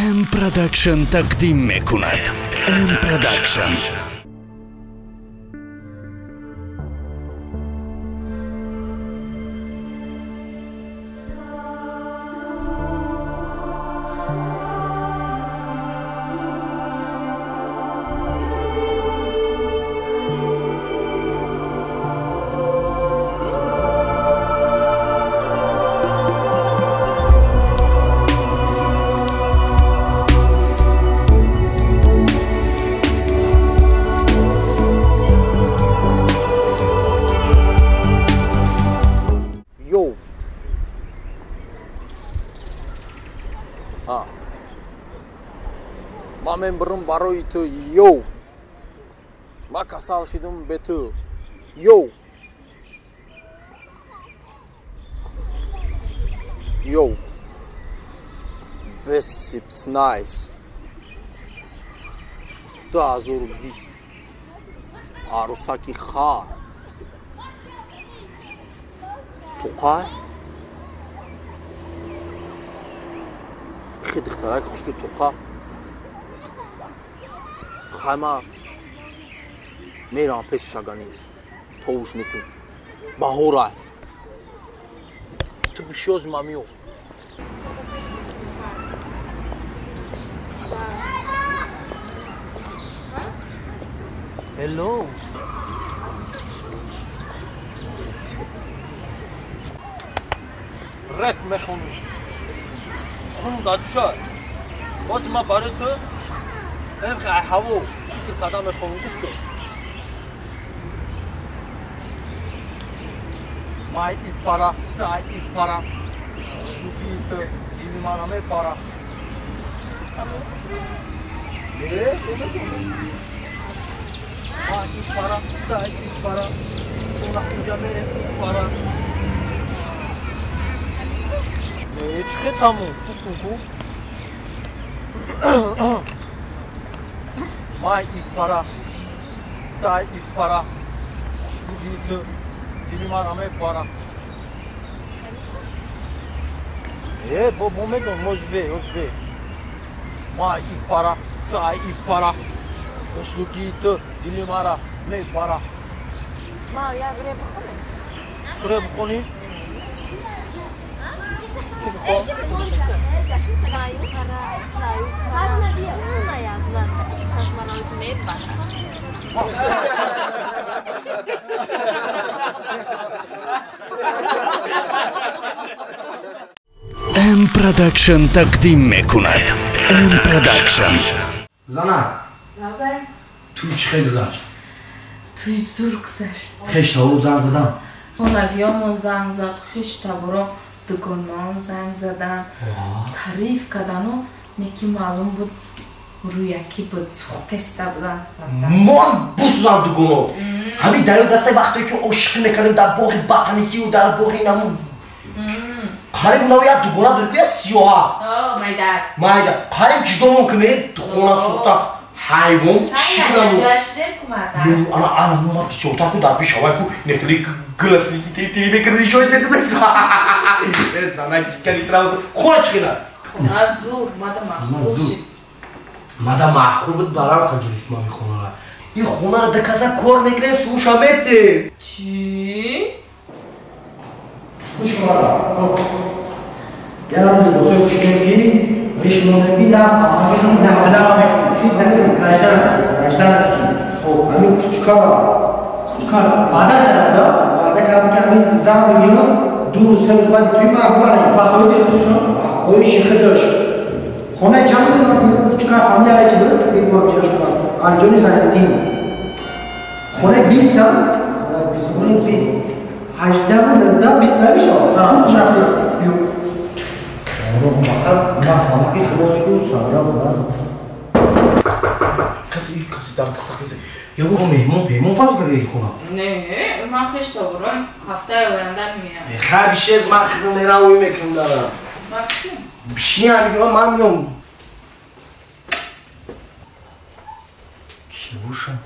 М Production тақдим мекунад. М Production. Ман мебурам барои ту, йоу. Ман касал шидам бе ту, йоу. Йоу. This is nice. 2020. Арусаки хар. Тоқай? Хи духтарак хушрӯ тоқа. Хайма мерам пеши шагани. Товуш метун. Баҳорай. Ту бишёз мамиё. Hello. Рэп мехонӣ. Хун дача. Боз ма барои ту ҳаво фикр кардан мехоҳам, гӯш кун. Май ипара, тай ипара, хушрӯии ту дили мана мепара. Май ипара, тай ипара, хона инҷа мере ипара. Не, чӣ хел тамом? Гуфтум ку. Май ипара, тай ипара, хушрӯии ту дили мана мепара. Э, бо медонам, озбе, озбе. Май ипара, тай ипара, хушрӯии ту дили мара мепара. Ма як реп бихонем? Реп бихонӣ? М Production тақдим мекунад. М Production. Зана. Туй чӣ хел гузашт? Туй зур гузашт. Хештаборо занг задан? Хонагиёмон занг зад, хештаборо дугонон занг задан. Тариф кардану неки маълум буд рӯякӣ буд, сӯхтеста будан. Мон бусудам дугонот. Ҳамин дарё дастаи вақтое ки ошиқӣ мекардем дар боғи ботаникию дар боғи наму қариб нав як дугона дорӣ ку, як сиёҳа. Майда. Майда. Қариб ҷудомон кунед, хона сӯхта. Ҳайвон чӣ будам? Ана ана ма бисёртар ку дар пеш ҳавай ку нефли гласи тв мекарди шоид медумеса. Зана кикани трав. Хона чӣ хела? Хона зур, мада маъқул шид. Мада маъқул буд, барам ха гирифт ман хонара. Ин хонара да каза кор мекунем, сӯша метем. Чӣ? Гӯш кун, янам либосҳои пӯшидем ки риш монем, на мекунем, гражданский, гражданский. Хоб, ҳамин кучка, кучка ваъда кардам, ваъда кардам ки ҳамин зан бигирам, 2 рӯз 3 рӯз баъди туи ман бубарем. Ба хоҳиши худашон? Ба хоҳиши худаш. Хонаи чанд кучка фамилия чи буд? Бигӯям чирош кунам. Алиҷони Зайниддин. Хонаи 20 ам? Хонаи 20, хонаи 20. 18, 19, 20 намешавад. Рафти, рафти. Биё. Фақат нафаҳмам ки худо мегӯ сабра буда. Каси дар тахта мезад. Я бо меҳмон пеймон фарқ карда хона. Не, ман хештаборон ҳафтаи оянда меоям. Хай бишез, ман худам мерам ӯй мекунам дарам. Ман бишин? Бишин, ҳамин ман меом. Ки бошам?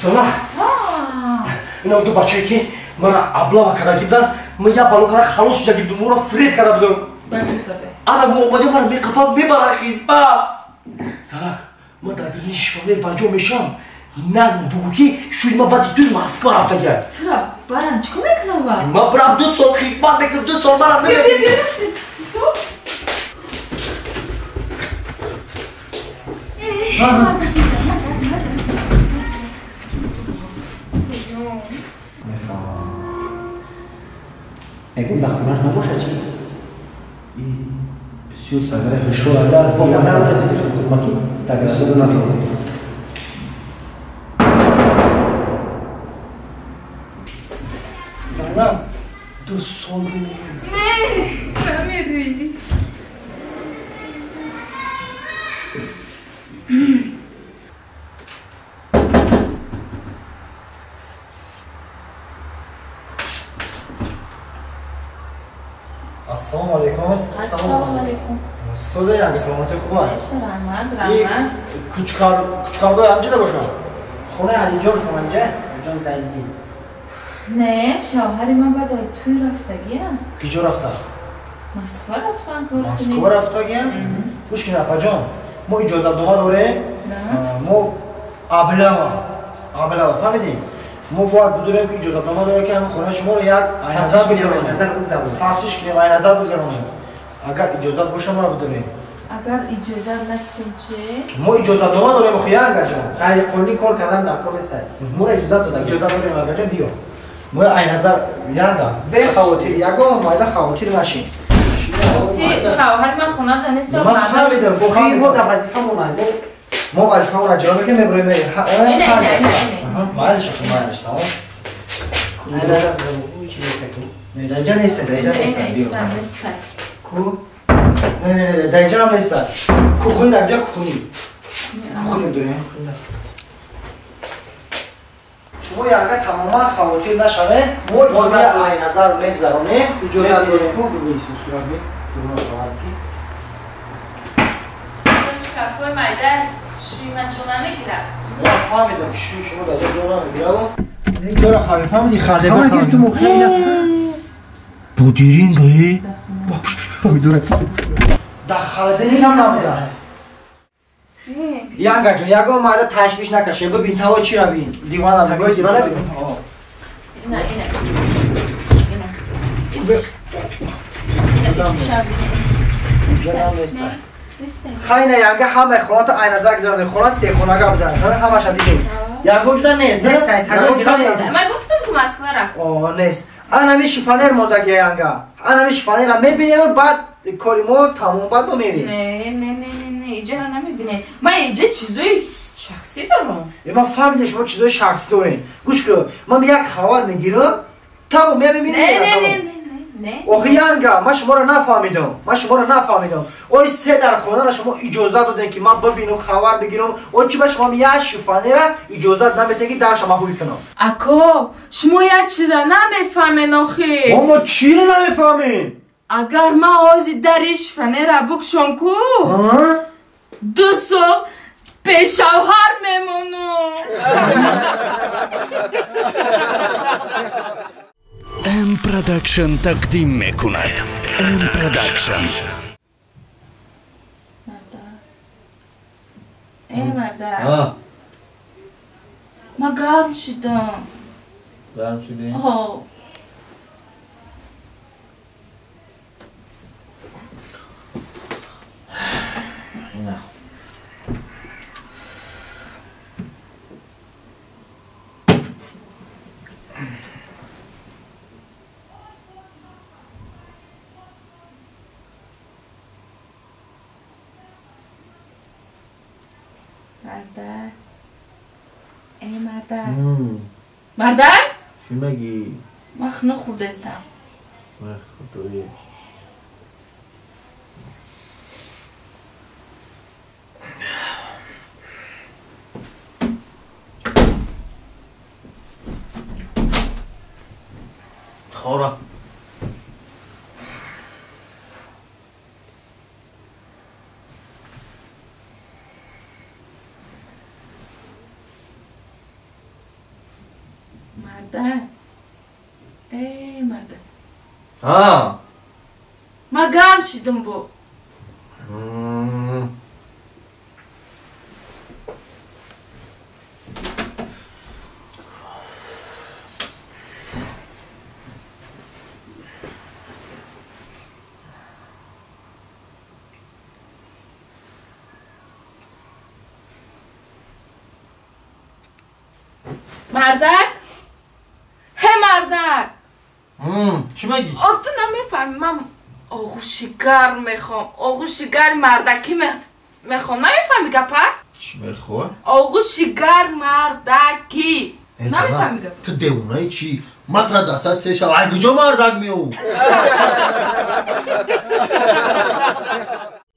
Зана. Ина ду бачае ки мара аблава карда гибдан, ма я бало карда халос шуда гибдум, моро фиреб карда будум. Ана мо омадем, мара меқапам, мебарам хизба. Зана, ма дар дили шифонер ба ҷо мешавам. На бугу ки шуи ма баъди туи Москва рафтагиям. Тура баран чӣ кор мекунам ва? Ма барам 2 сол хизмат мекунам, 2 сол мара намебинам. Мефаҳмам. Мегӯм дар хонаш набошад чӣ? И бисёр сагари ҳушёр аст. Маки дар бисёр намекунад. Зана, 2 сол мемонам. Не, намерӣ. Ассалому алайкум. Ассалому алайкум. Соза янга саломатӣ хуб аст? Раҳмат, раҳмат. Кучкарбой ҳамҷода бошам. Хонаи Алиҷон шумо инҷа? Алиҷон Зайниддин. Не, шавҳари ман баъд ай туй рафтагиям. Киҷо рафта? Москва рафтан кор кунӣ. Москва рафтагиям? Гӯш кун апаҷон, мо иҷозатнома дорем. Мо аблава, аблава, фаҳмидӣ? Мо бояд бидонем ки иҷозатнома дорем ки ҳамин хонаи шуморо як айназар бигзаронем. Тафтиш кунем, айназар бигзаронем. Агар иҷозат боша моро бидонем. Агар иҷозат надисем чӣ? Мо иҷозатнома дорем охи ангаҷон. Ғайриқонунӣ кор кардан дар кор нест. Моро иҷозат дода. Иҷозат дорем ангаҷон, биё. Мо айназар янга. Бехавотир, ягон майда хавотир нашин. Шавҳари ман хонада нест. Ман фаҳмидам. Охи мо дар вазифамон мо вазифамонро иҷро мекунем, мебурем. Ина, ина, ина. Майлиш, майлиш, тамом. Не, дар инҷа нест, дар инҷа нест. Ку? Не, не, не, дар инҷа ҳам нест. Кухни дар инҷа кухни. Кухни дорем. Шумо янга тамоман хавотир нашавед. Мо иҷозат айназар мегзаронем. Иҷозат дорем. Ку бинависем сурат би. Шкафҳои майда шӯи ман ҷо намегирад. Ман фаҳмидам ки шӯи шумо дар ҷо намегирад. Ин ҷоро фаҳмидӣ? Хабар гирифтум охи. Бодиринга э? Помидора. Дар холодильник ҳам набуда. Янга ҷон, ягон майда ташвиш накаше. Бибин таво чира бин. Дивана бин, дивана бин. Ина, ина. Ина. Ина, ис шаб. Хайна янга ҳамаи хоната айназар гузаронда. Хона сехонага буда. Ҳамаша дидем. Ягон ҷуда нест. Ягон ҷуда нест. Ман гуфтам ки Москва рафт. О, нест. Анами шифонер мондаги янга. Анами шифонера мебинем, баъд кори мо тамом, баъд мо мерем. Не, не, не, не, не, иҷаро намебинем. Ман иҷа чизои шахсӣ дорам. Ман фаҳмидам шумо чизои шахсӣ дорем. Гӯш кун, ман як хабар мегирам, тамом мебинем. Не, не, не, не. Охи янга, ман шуморо нафаҳмидам. Ман шуморо нафаҳмидам. Ой се дар хонаро шумо иҷозат додем ки ман бибинам, хабар бигирам. Ой чӣ ба шумо як шифонера иҷозат намедиҳем ки дарша ман ҳуй кунам. Ако, шумо як чиза намефаҳмен охи. Мо чиро намефаҳмем? Агар ман ҳозир дари шифонера букшом ку, 2 сол бешавҳар мемонам. М Продакшн тақдим мекунад. М Продакшн. Э, марда. Ман гарм шудам. Гарм шудӣ? Ҳо. Ина. Мардар. Эй, мардар. Мардар? Чӣ мегӣ? Ман хунук хӯрдаистам. Вай худоё. Хора. Мардак. Эй, мардак. Ҳа. Ман гарм шидам бо. Мардак? Ҳе, мардак! Чӣ мегӣ? О, ту намефаҳмӣ, ман оғӯши гарм мехоҳам. Оғӯши гарм мардакӣ мехоҳам. Намефаҳмӣ гапа? Чӣ мехоҳ? Оғӯши гарм мардакӣ. Намефаҳмӣ гапа? Ту девонаи чӣ? Матра дастат се шав. Ай куҷо мардак меов?